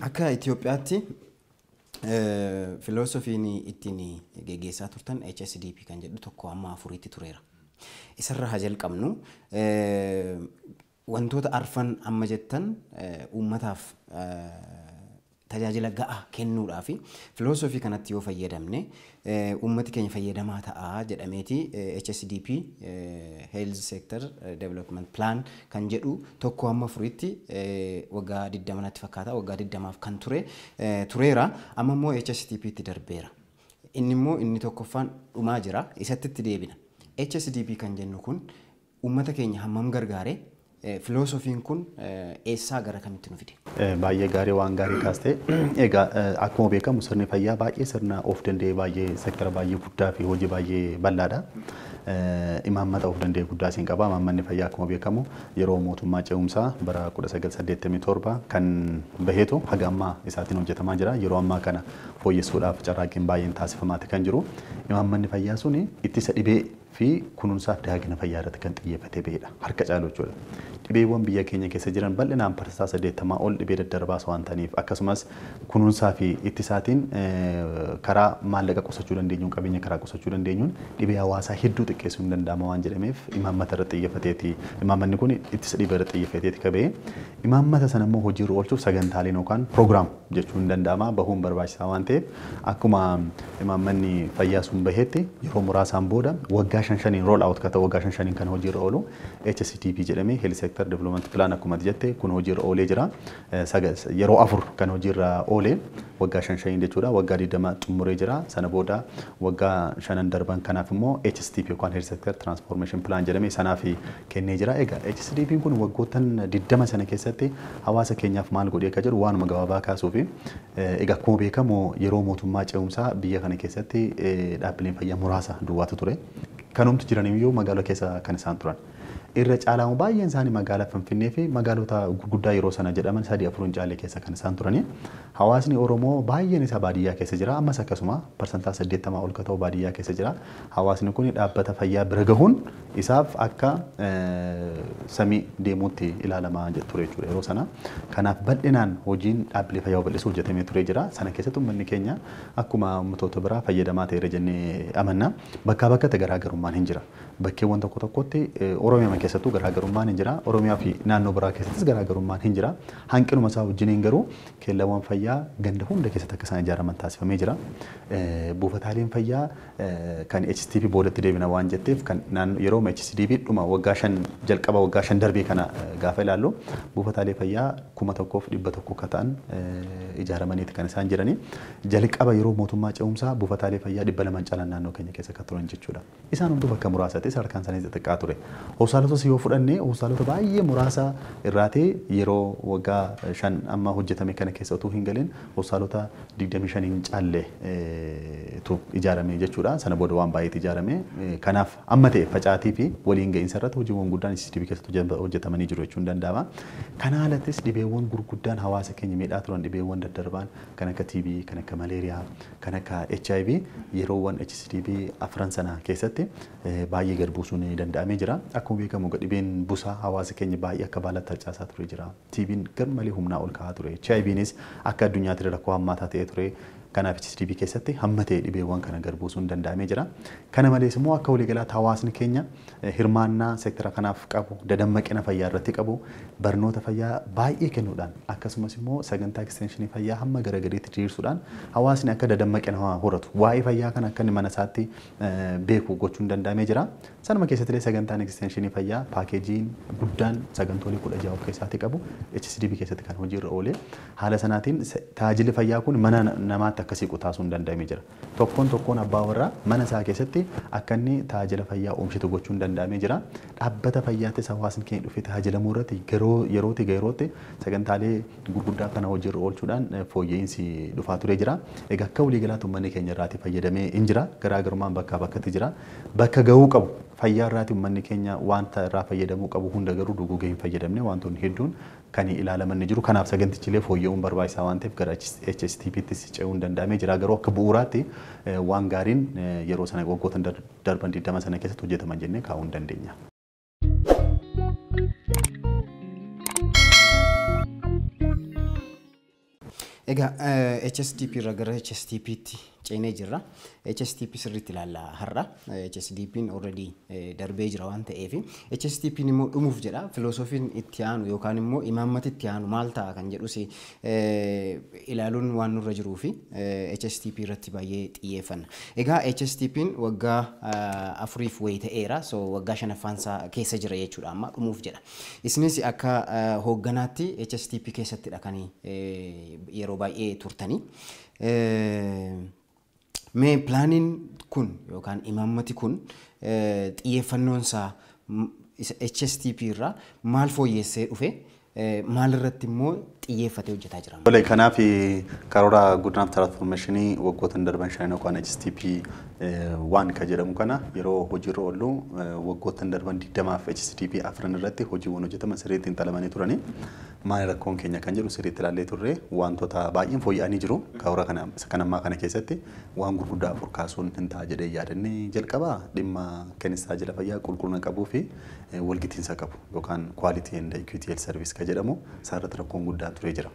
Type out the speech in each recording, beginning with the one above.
Akka Itoophiyaatti filoosofiin ittiin geggeessaa turtan HSDP kan jedhu tokko amma afuriitti tureera. Isarraa haa jalqabnu. Wantoota arfan amma jettan uummataaf tajaajila ga'aa kennuudhaaf filoosofii kanatti yoo fayyadamne uummati keenya fayyadamaa ta'a jedhameeti HSDP, Health Sector Development Plan kan jedhu tokko amma afuriitti waggaa 20 natti fakkaata, waggaa 20 kan ture tureera. Amma immoo HSDP tti darbeera. Inni immoo inni tokkoffaan dhumaa jira, isatti itti deebina. HSDP kan jennu kun uummata keenya hammam gargaare? Filoosofiin kun eessaa gara kamitti nu fide? Baay'ee gaarii, waan gaarii kaastee. Egaa akkuma beekamu sirni fayyaa baay'ee sirna of danda'e, baay'ee sektara baay'ee guddaa fi hojii baay'ee bal'aadha. Imaammata of danda'e guddaa siin qaba. Imaammanni fayyaa akkuma beekamu yeroo mootummaa ce'umsaa bara 1987 kan baheetu haga ammaa isaatiin hojjetamaa jira. Yeroo ammaa kana fooyyessuudhaaf carraaqqiin baay'een taasifamaati kan jiru. Imaammanni fayyaa suni ittisa dhibee fi kunuunsaaf dagaagina fayyaa irratti kan xiyyeeffatee bahedha. Harka caalu jechuudha. Dhibeewwan biyya keenya keessa jiran bal'inaan 80% ol dhibee daddarbaas waan ta'aniif, akkasumas kunuunsaa fi ittisaatiin karaa maallaqa qusachuu dandeenyuun, qabeenya karaa qusachuu dandeenyuun dhibee hawaasaa hedduu xiqqeessuun danda'ama waan jedhameef imaammata irratti xiyyeeffateeti. Imaammanni kun ittisa dhibee irratti xiyyeeffateeti qabee imaammata sana immoo hojiirra oolchuuf sagantaaleen yookaan proogiraam jechuun danda'ama bahuun barbaachisaa waan ta'eef, akkuma imaammanni fayyaa sun baheetti yeroo muraasaan booda waggaa shan shaniin roll out ka ta'u, waggaa shan shaniin kan hojiirra oolu HSDP jedhamee, Health Sector Development Plan akkuma jette kun hojiirra oolee jira. Yeroo afur kan hojiirra oolee, waggaa shan shaniin jechuudha. Waggaa 20 xumuree jira. Sana booda waggaa shanan darban kanaaf immoo HSTP yookaan Health Sector Transformation Plan jedhamee sanaaf kennee jira. Egaa HSDP kun waggoottan 20 sana keessatti hawaasa keenyaaf maal godhee akka jedhu waanuma gabaabaa kaasuu fi, egaa akkuma beekamu yeroo mootummaa ce'umsaa biyya kana keessatti dhaabbileen fayyaa muraasa duwwaatu ture. Kanumti jiraniyyuu magaalaa keessa kan isaan turan. Irra caalaamu baay'een isaanii magaalaa Finfinnee fi magaalota gurguddaa yeroo sana jedhaman sadii afurin caalee keessa kan isaan turani. Hawaasni Oromoo baay'een isaa baadiyyaa keessa jira. Ammas akkasuma 80% ol ka ta'u baadiyyaa keessa jira. Hawaasni kun dhaabbata fayyaa bira gahuun isaaf akka samii deemuutti ilaalamaa ture jechuudha yeroo sana. Kanaaf bal'inaan hojiin dhaabbilee fayyaa babal'isuu hojjetamee ture jira. Sana keessatti uummanni keenya akkuma uummattoota biraa fayyadamaa ta'eera jennee amanna. Bakkaa bakkatti garaagarummaan hin jira. Bakkeewwan tokko tokkotti, Oromiyaa keessattuu garaagarummaan hin jira. Oromiyaa fi naannoo biraa keessattis garaagarummaan hin jira. Hanqinuma isaa wajjiniin garuu keellawwan fayyaa ganda hunda keessatti akka isaan ijaaraman taasifamee jira. Buufataaleen fayyaa kan HSTP boodatti deebina waan jetteef, kan yeroo HSDP dhuma waggaa 5 jalqaba waggaa 5 darbee kana gaafa ilaallu buufataalee fayyaa 1100 akka ta'an ijaaramaniiti kan isaan jiranii. Jalqaba yeroo mootummaa ce'umsaa buufataalee fayyaa 200 caalan naannoo keenya keessa akka turan jechuudha. Isaan hunduu bakka muraasatti sadarkaan isaanii xixiqqaa ture. Hospitaalotas yoo fudhanne hospitaalota baay'ee muraasa irraatee yeroo waggaa 5 amma hojjetame kana keessa utuu hin galin hospitaalota 25 hin caalle tu ijaarame jechuudha. Sana booda waan baay'eetu ijaarame. Kanaaf amma ta'e facaatii fi waliin ga'iinsa irratti hojiiwwan guddaan HSDP keessatti hojjetamanii jiru jechuun danda'ama. Kana alattis dhibeewwan gurguddaan hawaasa keenya miidhaa turan, dhibeewwan daddarbaan kan akka TB, kan akka malaariyaa, kan akka HIV yeroowwan HSDP afran sana keessatti baay'ee gad buusuun danda'amee jira. Akkuma beekamu dhibeen busaa hawaasa keenya baay'ee akka baalaatti harcaasaa ture jira. TB'n garmalee humnaa ol ka'aa ture. HIVnis akka addunyaatti rakkoo hammaataa ta'ee ture. Kanaaf HSDP keessatti hamma ta'e dhibeewwan kana gad buusuun danda'amee jira. Kana malees immoo akka waliigalaatti hawaasni keenya hirmaannaa seektara kanaaf qabu, dadammaqina fayyaa irratti qabu, barnoota fayyaa baay'ee kennuudhaan, akkasumas immoo sagantaa ekstenshinii fayyaa hamma gara gadiitti diriirsuudhaan hawaasni akka dadammaqina horatu, waa'ee fayyaa kana akka inni mana isaatti beeku gochuun danda'amee jira. Sanuma keessatti illee sagantaan ekstenshinii fayyaa paakeejiin guddaan sagantoolee 16 of keessatti qabu HSDP keessatti kan hojiirra oole, haala sanaatiin tajaajilli fayyaa kun mana namaatti akkasii qutaasuun danda'amee jira. Tokkoon tokkoon abbaa warraa mana isaa keessatti akka inni tajaajila fayyaa oomishitu gochuun danda'amee jira. Dhaabbata fayyaattis hawaasni keenya dhufee tajaajilamuu irratti yerootti yerootti sagantaalee gurguddaa kana hojiirra oolchuudhaan fooyya'insi dhufaa ture jira. Egaa akka waliigalaatti uummanni keenya irraatii fayyadamee hin jira. Garaagarummaan bakkaa bakkatti jira. Bakka gahuu qabu fayyaa irraati uummanni keenya wanta irraa fayyadamuu qabu hunda garuu duguugee hin fayyadamne, wantoonni hedduun kan ilaalaman ni jiru. Kanaaf sagantichilee fooyya'uun barbaachisaa waan ta'eef gara HSTP'ttis ce'uun danda'amee jira. Garuu akka bu'uuraatti waan gaariin yeroo sana waggoota darban 20 sana keessatti hojjetaman jennee kaa'uu hin dandeenya. Egaa HSDP irraa gara HSTP'tti ceenee jirra. HSTP sirriitti ilaalla har'a. HSDP'n already darbee jira waan ta'eef HSTP'n immoo dhumuuf jedha. Filoosofiin itti aanu yookaan immoo imaammati itti aanu maal ta'a kan jedhus ilaaluun waan nurra jiruu fi HSTP irratti baay'ee xiyyeeffanna. Egaa HSTP'n waggaa 4 wayii ta'eera. So waggaa 5ffaan isaa keessa jira jechuudha amma dhumuuf jedha. Isinis akka hoogganaatti HSTP keessattidha kan yeroo baay'ee turtanii. Mee pilaaniin kun yookaan imaammati kun xiyyeeffannoon isaa HSTP irraa maal fooyyessee dhufe, maal irratti immoo xiyyeeffatee hojjetaa jira? Tole, kanaaf karoora guddinaaf tiraansfoormeeshinii waggoota darban 5 yookaan HSTP waan kan jedhamu kana yeroo hojiirra oolu waggoota darban 20 HSTP 4 irratti hojiiwwan hojjetaman sirriitti xiinxalamanii turanii maali rakkoon keenya kan jedhu sirriitti ilaallee turre. Wantoota baay'een fooyya'anii jiru. Karoora kana kan ammaa kana keessatti waan gurguddaa 4 kaasuun hin ta'a jedhee yaadanne. Jalqabaa dhimma kennis tajaajila fayyaa qulqullina qabuu fi walgitiinsa qabu yookaan quality and equity health service kan jedhamu isaarratti rakkoon guddaan turee jira.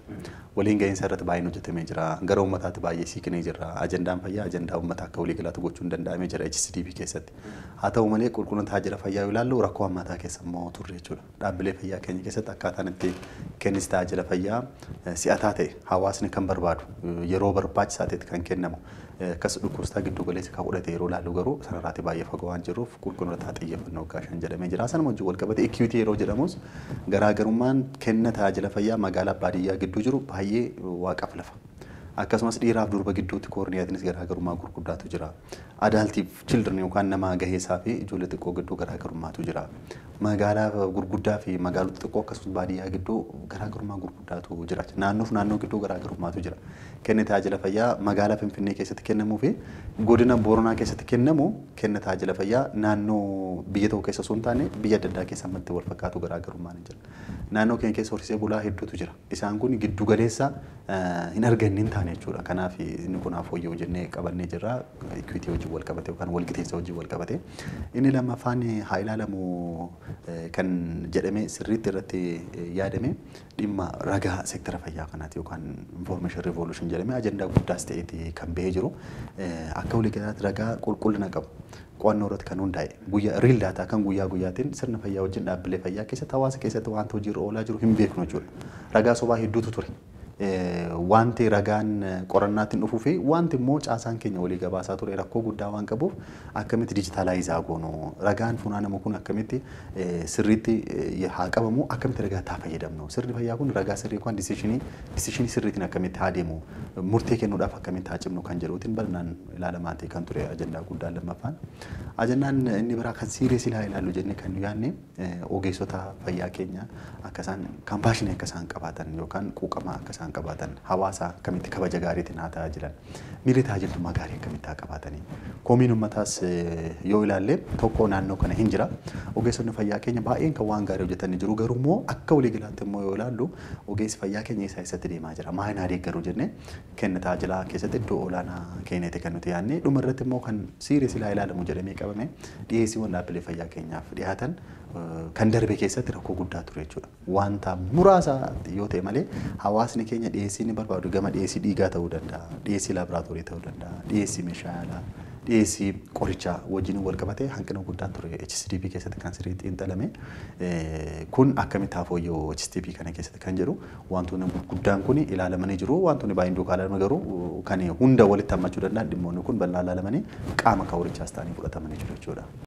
Waliin gahiinsa irratti baay'een hojjetamee jira. Gara uummataatti baay'ee siiqnee jirra. Ajandaan fayyaa ajandaa uummataa akka waliigalaatti gochuun danda'amee jira HCDP keessatti. Haa ta'u malee qulqullina tajaajila fayyaa yoo ilaallu rakkoo hammaataa keessa immoo turre jechuudha. Dhaabbilee fayyaa keenya keessatti akkaataan itti kennis tajaajila fayyaa si'ataa ta'e, hawaasni kan barbaadu, yeroo barbaachisaa ta'etti kan kennamu, akkas dhukkubsataa giddu galeessa kan fudhate yeroo ilaallu garuu sanarraati baay'ee fagoo waan jiruuf qulqullina irratti xiyyeeffannoo waggaa 5 jedhamee jira. Sanuma wajjin wal qabate equity yeroo jedhamus garaagarummaan kenna tajaajila fayyaa magaalaa baadiyyaa gidduu jiru baay'ee waaqaaf lafa. Akkasumas dhiiraaf durba gidduutti koorniyaatiinis garaagarummaa gurguddaatu jira. Adultiif children yookaan nama gaheessaa fi ijoollee xiqqoo gidduu garaagarummaatu jira. Magaalaa gurguddaa fi magaalota xiqqoo akkasumas baadiyyaa gidduu garaagarummaa gurguddaatu jira. Naannoof naannoo gidduu garaagarummaatu jira. Kenni tajaajila fayyaa magaalaa Finfinnee keessatti kennamuu fi godina Booranaa keessatti kennamu kenna tajaajila fayyaa naannoo biyya tokko keessa osoo hin taane biyya adda addaa keessa ammatti wal fakkaatu garaagarummaan hin jira. Naannoo keenya keessa horsiisee bulaa hedduutu jira. Isaan kun giddu galeessa hin arganne hin taane jechuudha. Kanaaf inni kun haa fooyya'u jennee qabannee jirra. Equity wajjin wal qabate yookaan walgitiinsa wajjin wal qabate. Inni lammaffaan haa ilaalamu kan jedhame sirriitti irratti yaadame dhimma ragaa seektara fayyaa kanaati yookaan information revolution jedhame ajandaa guddaas ta'eeti kan bahee jiru. Akka waliigalaatti ragaa qulqullina qabu, qo'annoo irratti kan hundaa'e, guyyaa real data kan guyyaa guyyaatiin sirna fayyaa wajjin dhaabbilee fayyaa keessatti, hawaasa keessatti wanta hojiirra oolaa jiru hin beeknu jechuudha. Ragaa sobaa hedduutu ture. Wanti ragaan qorannaatiin dhufuu fi wanti immoo caasaan keenya walii gabaasaa ture rakkoo guddaa waan qabuuf akkamitti digitalize goonu, ragaan funaanamu kun akkamitti sirriitti haa qabamu, akkamitti ragaa taa fayyadamnu, sirni fayyaa kun ragaa sirrii kan decisionii sirriitiin akkamitti haa deemu, murtee kennuudhaaf akkamitti haa cimnu kan jedhuutiin bal'inaan ilaalamaa ta'e kan ture ajandaa guddaan lammaffaan. Ajandaan inni biraa kan seriously haa ilaallu jennee kan nu yaadne ogeessota fayyaa keenya akka isaan compassionii akka isaan qabaatan yookaan quuqama akka isaan qabaatan, hawaasa akkamitti kabaja gaariitiin haa tajaajilan, miirri tajaajiltummaa gaarii akkamitti haa qabaatanii. Komiin uummataas yoo ilaalle tokko naannoo kana hin jira. Ogeessonni fayyaa keenya baay'een kan waan gaarii hojjetanii jiru, garuu immoo akka waliigalaatti immoo yoo ilaallu ogeessi fayyaa keenya eessa eessatti deemaa jira, maal haa deeggaru jennee kenna tajaajilaa keessatti iddoo olaanaa kenneeti kan nuti yaadne. Dhuma irratti immoo kan seriously haa ilaalamu jedhamee qabame dhiyeessiiwwan dhaabbilee fayyaa keenyaaf dhiyaatan kan darbe keessatti rakkoo guddaa ture jechuudha. Wanta muraasa yoo ta'e malee hawaasni keenya dhiyeessii inni barbaadu gama dhiyeessii dhiigaa ta'uu danda'a, dhiyeessii laaboraatoorii ta'uu danda'a, dhiyeessii meeshaa yaalaa, dhiyeessii qorichaa wajjin wal qabatee hanqina guddaan ture HCDP keessatti kan sirriitti xiinxalame. Kun akkamitti haa fooyya'u HCDP kana keessatti kan jedhu wantoonni gurguddaan kun ilaalamanii jiru. Wantoonni baay'een duukaa ilaalama garuu kan hunda walitti hammachuu danda'an dhimmoonni kun bal'aa ilaalamanii qaama kaawurichaas ta'anii fudhatamanii jiru jechuudha.